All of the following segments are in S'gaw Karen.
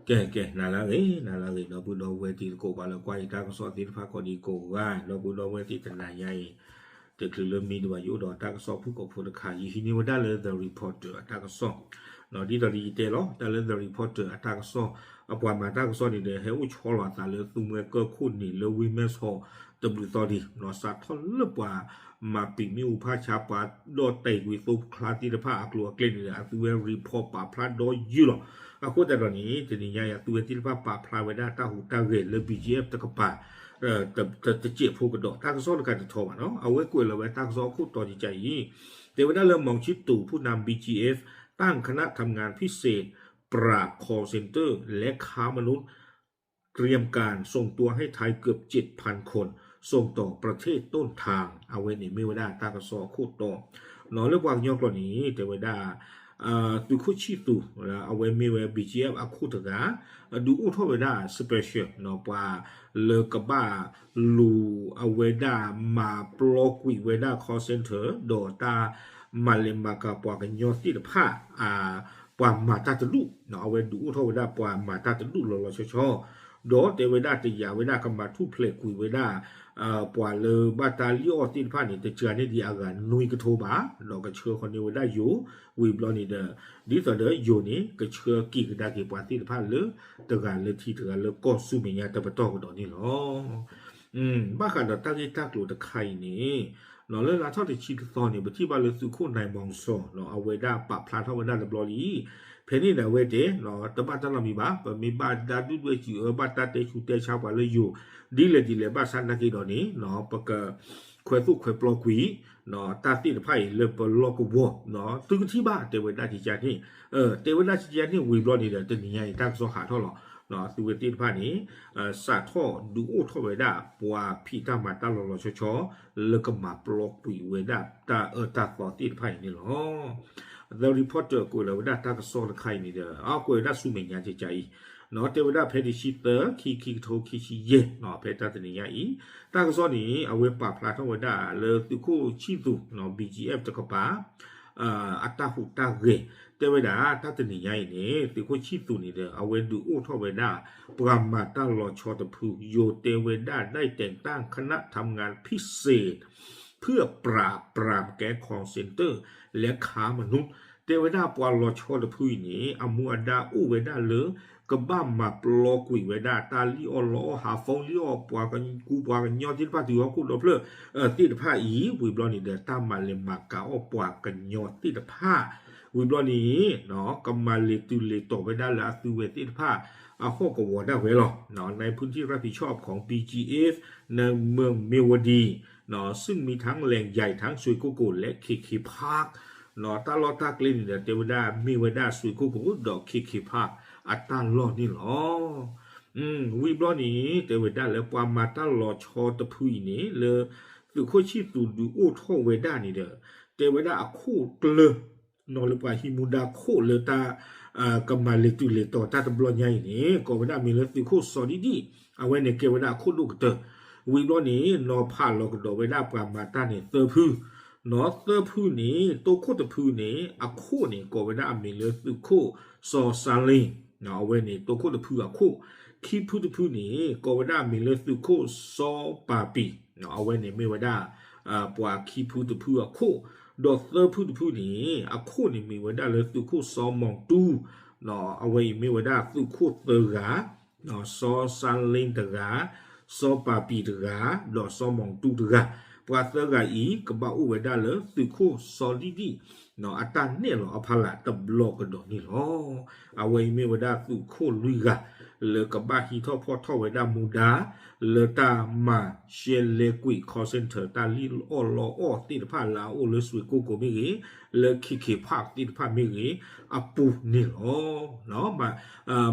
ကဲ ကဲ နၤလၢအဂ့ၤ နၤလၢအဂ့ၤ ဒီပုၢ်ဒီဝဲၢ်သ့ၣ်ကိးဂၤလၢကွၢ်ယတၢ်ကစီၣ်သ့ၣ်တဖၣ်ကိးဒံကိးဂၤ ဒီပုၢ်ဒီဝဲၢ်သ့ၣ်တနၤညါအံၤ တချုးလၢမံဘၣ် ယအိၣ်ဒီးတၢ်ကစီၣ်ဖုၣ်ကိာ်ဖိတခါ ယဟံးန့ၢ်ဝဲဒၣ်လၢ The Reporter အတၢ်ကစီၣ် ဒ်သိးဒီးယတဲလီၤ တၢ်လၢ The Reporter အတၢ်ကစီၣ် အပှၤမၤတၢ်ကစီၣ်န့ၣ်ဒီး ဟဲအိၣ်ဆီလီၤအသးလၢသူမွဲကၢၢ်ခိၣ်န့ၣ်လၢဝ့ၢ်မဲၢ်ဆီး တဘျုးသီဒံး စးထီၣ်လၢပှၤမၤပံာ်မ့ၣ်အူဖးဆါ ပှၤဒီၣ်တဲာ်ကွံာ်သိချါသ့ၣ်တဖၣ်အကျိၤအကျဲန့ၣ်ဒီး အသုဝဲ report ပာ်ဖျါဒီးယုၢ်လီၤ. အဃိသတးဒီးန့ၣ် တနံၤညါအံၤ အသုဝဲသ့ၣ်တဖၣ်ပာ်ဖျါဝဲဒၣ်တၢ်ဟူးတၢ်ဂဲၤလၢ ဘီၣ်ကၠံအ့ၣ် တကပၤ တစဲးဖိကဒီး တၢ်ကစီၣ်တခါတထီဘၣ်နီၤ အဝဲကွဲးလီၤဝဲတၢ်ကစီၣ်အခိၣ်တီကကါအံၤ တဲဝဲဒၣ်လၢ မောင်ချစ်သူ ผู้นำ บีจีเอฟ ตั้งคณะทำงานพิเศษปราบ call center และค้ามนุษย์ เตรียมการส่งตัวให้ไทยเกือบเจ็ดพันคน ส่งต่อประเทศต้นทาง အဝဲန့ၣ်မ့ၢ်ဝဲဒၣ်တၢ်ကစီၣ်အခိၣ်တီ နီၤလၢပှၤကညီကျိာ်န့ၣ် တဲဝဲဒၣ် သုးခိၣ်ဆံၣ်သူး အဝဲမ့ၢ်ဝဲ ဘီၣ်ကၠံအ့ၣ် အခိၣ်တဂၤ ဒုးအိၣ်ထီၣ်ဝဲဒၣ် special နီၤ ပှၤလၢကဘၣ်လူၤအဝဲဒၣ်မၤပျီကွံာ်ဝဲဒၣ် call center ဒီးတၢ်မၤလဲၤမၤကၤပှၤကညီသ့ၣ်တဖၣ် ပှၤမၤတၢ်တဒူၣ် အဝဲဒုးအိၣ်ထီၣ်ဝဲဒၣ်ပှၤမၤတၢ်တဒူၣ်လီၤလီၤဆီဆီ ဒီးတဲဝဲဒၣ်တယာ်ဝဲဒၣ်ကမၤထူၣ်ဖျဲးကွံာ်ဝဲဒၣ် ပှၤလၢဘၣ်တၢ်လံၣ်အီၣ်သ့ၣ်တဖၣ်န့ၣ် တစှၤန့ၢ်ဒံးအဂၤနွံကထိဘၣ် ဒီးကဆှၢဃီၤန့ၢ်ဝဲဒၣ်ယိၤ ဝံၤဘျီန့ၣ်ဒီး ဒ်သိးဒီးယိၤန့ၣ် ကဆှၢက့ၤကဒါက့ၤပှၤသ့ၣ်တဖၣ်လၢ တဂၤလၢထံတဂၤလၢကီၢ်ဆူမဲာ်ညါတပတီၢ်ကဒီးန့ၣ်လီၤ. ဘၣ်ဃးဒီးတၢ်ဂ့ၢ်တၢ်ကျိၤတခါအံၤန့ၣ် နီၤလၢလါထီၣ်တဆံတသီန့ၣ် ပထံၣ်ဘၣ်လၢသုးခိၣ် နၢၢ်မီၣ်စီၣ် အဝဲဒၣ်ပာ်ဖျါထီၣ်ဝဲဒၣ်တဘျီလံ ဖဲန့ၣ်ဒီးအဝဲတဲ တဘၣ်တၢ်နီတမံၤဘၣ် ပမ့ၢ်ဘၣ်တၢ်ဒုၣ်ဒွဲၣ်စံးအၢ ဘၣ်တၢ်တဲဆူးတဲဆါပှၤလၢယိၤ ဒ်လဲၣ်ဒ်လဲၣ်ဘၣ်ဆၣ်နာ်က့ဒီးန့ၣ် ပကခွဲးသူၣ်ခွဲးပျီကွံာ် တၢ်သ့ၣ်တဖၣ်အံၤလၢပလီၢ်ကဝီၤ သုကထံၣ်ဘၣ် တဲဝဲဒၣ်ကကါန့ၣ် တဲဝဲဒၣ်ကကါန့ၣ် ဝံၤဘျီန့ၣ်ဒီး တနံၤညါအံၤတၢ်ကစီၣ်ဟးထီၣ်လီၤ. သုဝဲသ့ၣ်တဖၣ်န့ၣ် စးထီၣ်ဒုးအိၣ်ထီၣ်ဝဲဒၣ် ပှၤဖံးတၢ်မၤတၢ်လီၤလီၤဆီဆီ လၢကမၤပျီကွံာ်ဝဲဒၣ်တၢ်အၢတၢ်သီသ့ၣ်တဖၣ်အံၤန့ၣ်လီၤ. The Reporter ကွဲးလီၤဝဲဒၣ်တၢ်ကစီၣ်တခါအံၤန့ၣ်ဒီး အကွဲးဝဲဒၣ်ဆူမဲာ်ညါကကါအံၤ တဲဝဲဒၣ်ဖဲတဆံသၢ ခံ ခံကထိခံဆံယဲၢ် ဖဲတၢ်တနံၤညါအံၤ တၢ်ကစီၣ်န့ၣ် အဝဲပာ်ဖျါထီၣ်ဝဲဒၣ်လၢသုးခိၣ်ဆံၣ်သူး ဘီၣ်ကၠံအ့ၣ် တကပၤ အတၢ်ဟူးတၢ်ဂဲၤ တဲဝဲဒၣ် တၢ်တနံၤညါအံၤန့ၣ် သုးခိၣ်ဆံၣ်သူးန့ၣ်ဒီး အဝဲဒုးအိၣ်ထီၣ်ဝဲဒၣ် ပှၤမၤတၢ်လီၤဆီတဖု ယိၤတဲဝဲဒၣ် ได้แต่งตั้งคณะทำงานพิเศษ เพื่อปราบปรามแก๊ง call center และค้ามนุษย์ တဲဝဲဒၣ်ပှၤလီၤဆီတဖုအံၤန့ၣ် အမူအဒါအိၣ်ဝဲဒၣ်လၢ ကဘၣ်မၤပျီကွံာ်ဝဲဒၣ် တၢ်လံၣ်အီၣ်လီအီၣ် ဟး phone လံၣ်အီၣ် ပှၤကူပှၤကညီသ့ၣ်တဖၣ် တုၤဟီၣ်ခိၣ်ဒီဖျၢၣ်သ့ၣ်တဖၣ်အံၤ ဝံၤဘျီန့ၣ်ဒီး တၢ်မၤလဲၤမၤကၤအီၣ်ပှၤကညီသ့ၣ်တဖၣ် ဝံၤဘျီန့ၣ် ကမၤလဲၤတုၤလဲၤတီၤဝဲဒၣ်လၢအသုဝဲသ့ၣ်တဖၣ် အဟီၣ်ကဝီၤဒၣ်ဝဲလီၤ. ในพื้นที่รับผิดชอบของ บีจีเอฟ ในเมืองเมียวดี ซึ่งมีทั้งแหล่งใหญ่ทั้ง ซวยโก้โก้ และ เคเคพาร์ค တၢ်လီၢ်တၢ်ကျဲန့ၣ်ဒီး တဲဝဲဒၣ်မ့ၢ်ဝဲဒၣ် ซวยโก้โก้ ဒီး เคเคพาร์ค အတၢ်လီၢ်န့ၣ်လီၤ. ဝံၤဘျီန့ၣ် တဲဝဲဒၣ်လၢပှၤမၤတၢ်လီၤဆီတဖုအံၤန့ၣ် လၢသုးခိၣ်ဆံၣ်သူးဒုးအိၣ်ထီၣ်ဝဲဒၣ်န့ၣ်ဒီး တဲဝဲဒၣ်အခိၣ်ကျၢၢ် နီၤလၢပှၤဟံးမူဒါခိၣ်လၢတၢ် ကမၤလဲၤတုၤလဲၤတီၤတၢ်တဘျီညါအံၤန့ၣ် ကိးဝဲဒၣ်မံၤလၢသုးခိၣ်စီၤဒံဒံၣ် အဝဲန့ၣ်ကဲဝဲဒၣ်အခိၣ်ဒိၣ်ကတၢၢ် ဝံၤဘျီန့ၣ် နီၤဖးလီၤကဒီးဝဲဒၣ်ပှၤမၤတၢ်န့ၣ်သၢဖု နီၤသၢဖုန့ၣ် တိခိၣ်တဖုန့ၣ် အခိၣ်န့ၣ် ကိးဝဲဒၣ်အမံၤလၢသုးခိၣ်စီၤစါလ့ၣ် အဝဲန့ၣ် တိခိၣ်တဖုအခိၣ် ခံဖုတဖုန့ၣ် ကိးဝဲဒၣ်အမံၤလၢသုးခိၣ်စီၤပၤပံၤ အဝဲန့ၣ်မ့ၢ်ဝဲဒၣ် ပှၤခံဖုတဖုအခိၣ် ဒီးသၢဖုတဖုန့ၣ် အခိၣ်န့ၣ်မ့ၢ်ဝဲဒၣ်လၢသုးခိၣ်စီၤမီၣ်တူ အဝဲအံၤမ့ၢ်ဝဲဒၣ်သုးခိၣ်သၢဂၤ စီၤစါလ့ၣ်တဂၤ စီၤပၤပံၤတဂၤ ဒီးစီၤမီၣ်တူတဂၤ ပှၤသၢဂၤအံၤ ကဘၣ်အိၣ်ဝဲဒၣ်လၢသုးခိၣ်စီၤဒံဒံၣ် အတၢ်နဲၣ်လီၤအဖီလာ်တဘျီကဒီးန့ၣ်လီၤ. အဝဲအံၤမ့ၢ်ဝဲဒၣ်သုးခိၣ်လွံၢ်ဂၤ လၢကဘၣ်ဟံးထီၣ်ဖီၣ်ထီၣ်ဝဲဒၣ်မူဒါ လၢတၢ်မၤရှဲလဲကွံာ် call center တၢ်လံၣ်အီၣ်လီအီၣ်သ့ၣ်တဖၣ်လၢအအိၣ်လၢ စွ့ကိၣ်ကိၤ မ့ၢ်ဂ့ၤ, လၢ KK Park သ့ၣ်တဖၣ်မ့ၢ်ဂ့ၤ အပူၤန့ၣ်လီၤ.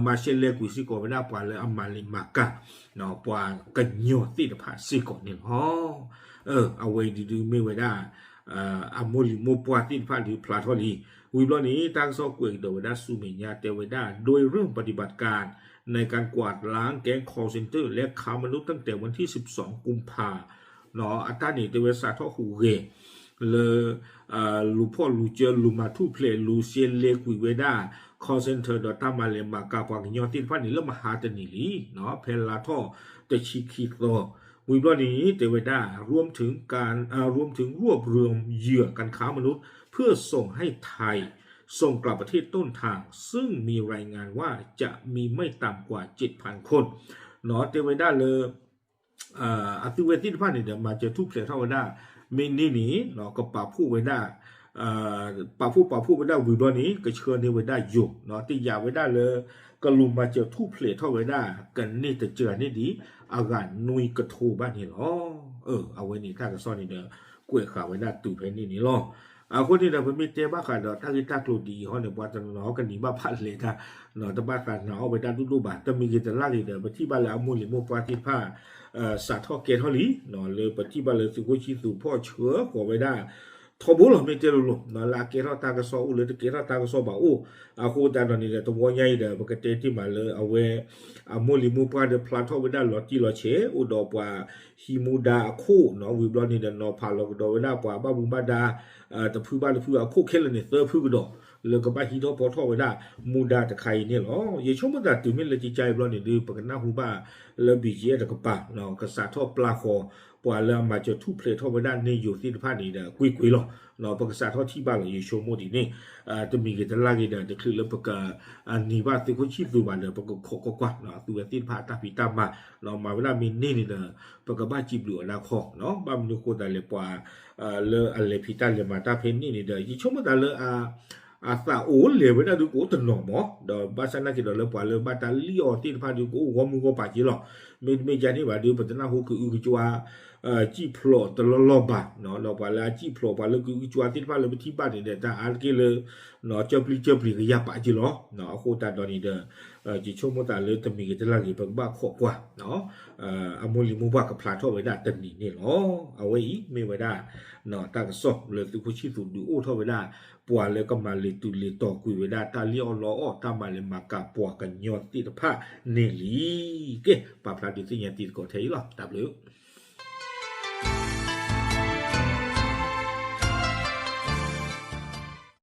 မၤရှဲလဲကွံာ်စ့ၢ်ကီးဝဲဒၣ်ပှၤလၢအမၤလ့ၤမၤကၤ ပှၤကညီသ့ၣ်တဖၣ်စ့ၢ်ကီးန့ၣ်လီၤ. အဝဲအံၤဒုးမ့ၢ်ဝဲဒၣ် အမိၢ်လံၤမိၢ်ပှၢ်သ့ၣ်တဖၣ်ဒုးဖျါထီၣ်လံ. ဝံၤဘျီန့ၣ် တၢ်ကစီၣ်ကွဲးကဒီးဝဲဒၣ်ဆူမဲာ်ညါတဲဝဲဒၣ် โดยเริ่มปฏิบัติการในการกวาดล้างแก๊ง call center และค้ามนุษย์ ตั้งแต่วันที่ สิบสอง กุมภา အတၢ်န့ၣ်တဲဝဲစးထီၣ်ဟူးဂဲၤ လၢ လူၤဖီၣ်လူၤစၢ လူၤမၤထူၣ်ဖျဲး လူၤရှဲလဲကွံာ်ဝဲဒၣ် call center ဒီးတၢ်မၤလဲၤမၤကၤပှၤကညီသ့ၣ်တဖၣ်န့ၣ် လၢမဟါတနံၤလံ, ဖဲလါထီၣ်တဆံခံသီ, ဝံၤဘျီန့ၣ် တဲဝဲဒၣ် รวมถึงการ อ่า รวมถึงรวบรวมเหยื่อการค้ามนุษย์เพื่อส่งให้ไทย ส่งกลับประเทศต้นทาง ซึ่งมีรายงานว่าจะมีไม่ต่ำกว่า เจ็ดพัน คน เนาะ တဲဝဲဒၣ်လၢ အသုဝဲသ့ၣ်တဖၣ်န့ၣ်ဒီး မၤစၢၤထူၣ်ဖျဲးထီၣ်ဝဲဒၣ် မ့ၢ်န့ၢ်န့ၣ် ကပာ်ဖှိၣ်ဝဲဒၣ် ပာ်ဖှိၣ်ပာ်ဖှိၣ်ဝဲဒၣ်ဝံၤဘျီန့ၣ် ကဆှၢန့ၢ်ဝဲဒၣ်ယိၤ သ့ၣ်ညါဝဲဒၣ်လၢ ကလူၤမၤစၢၤထူၣ်ဖျဲးထီၣ်ဝဲဒၣ် ကန့ၢ်တစှၤန့ၢ်ဒံး အဂၤနွံကထိဘၣ်န့ၣ်လီၤ. အဝဲန့ၣ်တၢ်ကစီၣ်န့ၣ်ဒီး ကွဲးဃာ်ဝဲဒၣ်တုၤဖဲန့ၣ်န့ၣ်လီၤ. အဃိန့ၣ်ဒီး ပမ့ၢ်တဲဘၣ်ဃးဒီးတၢ်ဂ့ၢ်တၢ်ကျိၤဒ်အံၤဟီန့ၣ် ပှၤတနီၤကနံၤဘၣ်ဖးလဲၤတၢ် တဘၣ်သးနာ်အီၣ်ဝဲဒၣ်ဒိၣ်ဒိၣ်ဘၣ်. တမံၤဂ့ၤတလၢ်ဂ့ၤဒီး ပထံၣ်ဘၣ်လၢအမိၢ်လံၤမိၢ်ပှၢ်သ့ၣ်တဖၣ် စးထီၣ်ကဲထီၣ်လံ လၢပထံၣ်ဘၣ်လၢသုးခိၣ်ဆံသူးဖီၣ်ဆှၢဃီၤဝဲဒၣ် ထီဘိလီၤ မ့ၢ်တဲလိၤလိၤ လၢအကဲထီၣ်တၢ်ကစီၣ်အိၣ် လၢတကဲထီၣ်တၢ်ကစီၣ်ဘၣ်အိၣ်, အဃိသတးဒီးန့ၣ်ဒီး တဝီညါအံၤဒီး ပကတဲတ့ၢ်မးလၢအဝဲ အမိၢ်လံၤမိၢ်ပှၢ်ဒီးဖျါထီၣ်ဝဲဒၣ်လီၤတံၢ်လီၤဆဲး အိၣ်ဒီးပှၤဟံးမူဒါအခိၣ်နီၤ ဝံၤဘျီန့ၣ်ဒီး နီၤဖးလီၤကဒီးဝဲဒၣ်ပှၤဘၣ်မူဘၣ်ဒါ တဖုဘၣ်တဖုအခိၣ်ခဲလၢာ်န့ၣ် သၢဖုကဒီး လၢကဘၣ်ဟံးထီၣ်ဖီထီၣ်ဝဲဒၣ်မူဒါတခါအံၤန့ၣ်လီၤ. ယဆိကမိၣ်သးတုၤမ့ၢ်လၢကကါအံၤဘျီန့ၣ်ဒီး ပကနၢ်ဟူဘၣ်လၢ ဘီၣ်ကၠံၣ်အဲၣ် တကပၤ ကစးထီၣ်ပျၢ်ဃီၤ ပှၤလၢအမၤစၢၤထူၣ်ဖျဲးထီၣ်ဝဲဒၣ်န့ၢ်ယိၤသ့ၣ်တဖၣ်န့ၣ်ဒီး ကွ့ၢ်ကွ့ၢ်လီၤ. ပကစးထီၣ်ထံၣ်ဘၣ်လီၤ ယဆိကမိၣ်ဒ်န့ၣ် တမံၤဂ့ၤတလၢ်ဂ့ၤဒီး တချုးလၢပက န့ၢ်ဘၣ်သုးခိၣ်ဆံသူးဘၣ်ဒီး ပကခိးကွၢ်ကွၢ် သုဝဲသ့ၣ်တဖၣ်အတၢ်ဖံးတၢ်မၤ မၤဝဲဒၣ်မ့ၢ်န့ၢ်န့ၣ်ဒီး ပကဘၣ်စံးဘျုးအီၤဒၣ်ခီ ဘၣ်မနုၤဃိသတးလဲၣ် ပှၤ လၢအလဲၤဖံးတၢ်လဲၤမၤတၢ်ဖဲန့ၣ်န့ၣ်ဒီး ယဆိကမိၣ်သးလၢ အသးအိၣ်လဲၤဝဲဒၣ်ဒုးကအိၣ်တနီၤမး ဒီးဘၣ်ဆၣ်နာ်က့ၤဒီးလၢပှၤလၢဘၣ်တၢ်လံၣ်အီၤသ့ၣ်တဖၣ်ဒုးကအိၣ်ဂီၢ်မုၢ်ဂီၢ်ပၤက့လီၤ. မ့တမ့ၢ်ဒ်န့ၣ်ဘၣ်ဒုး ပတနၢ်ဟူကအုကကွါ စံၣ်ဖျိးတလီၢ်လီၢ်ဘၣ် ဒီးပှၤလၢအစံၣ်ဖျိး ပှၤလၢကအုကကွါသ့ၣ်တဖၣ်လၢပထံၣ်ဘၣ်န့ၣ်ဒီး တၢ်အါတက့ၢ်လၢ ကၠီပျံၤကၠီပျံၤကယၤပာ်က့လီၤ. အဃိသတးဒီးန့ၣ်ဒီး ယဆိကမိၣ်သးလၢတမံၤဂ့ၤတလၢ်ဂ့ၤ ပကဘၣ်ခိးကွၢ် အမိၢ်လံၤမိၢ်ပှၢ်ကဖျါထီၣ်ဝဲဒၣ်တနံၤန့ၣ်လီၤ. အဝဲအံၤမ့ၢ်ဝဲဒၣ် တၢ်ကစီၣ်လၢသုးခိၣ်ဆံသူးဒုးအိၣ်ထီၣ်ဝဲဒၣ် ပှၤလၢကမၤလဲၤတုၤလဲၤတီၤကွံာ်ဝဲဒၣ်တၢ်လံၣ်အီၣ်လီအီၣ် တၢ်မၤလဲၤမၤကၤပှၤကညီသ့ၣ်တဖၣ်န့ၣ်လံ. ကဲ ပာ်ဖျါဒုးသ့ၣ်ညါတံၤသကိးထဲအံၤလီၤ. တၢ်ဘျုး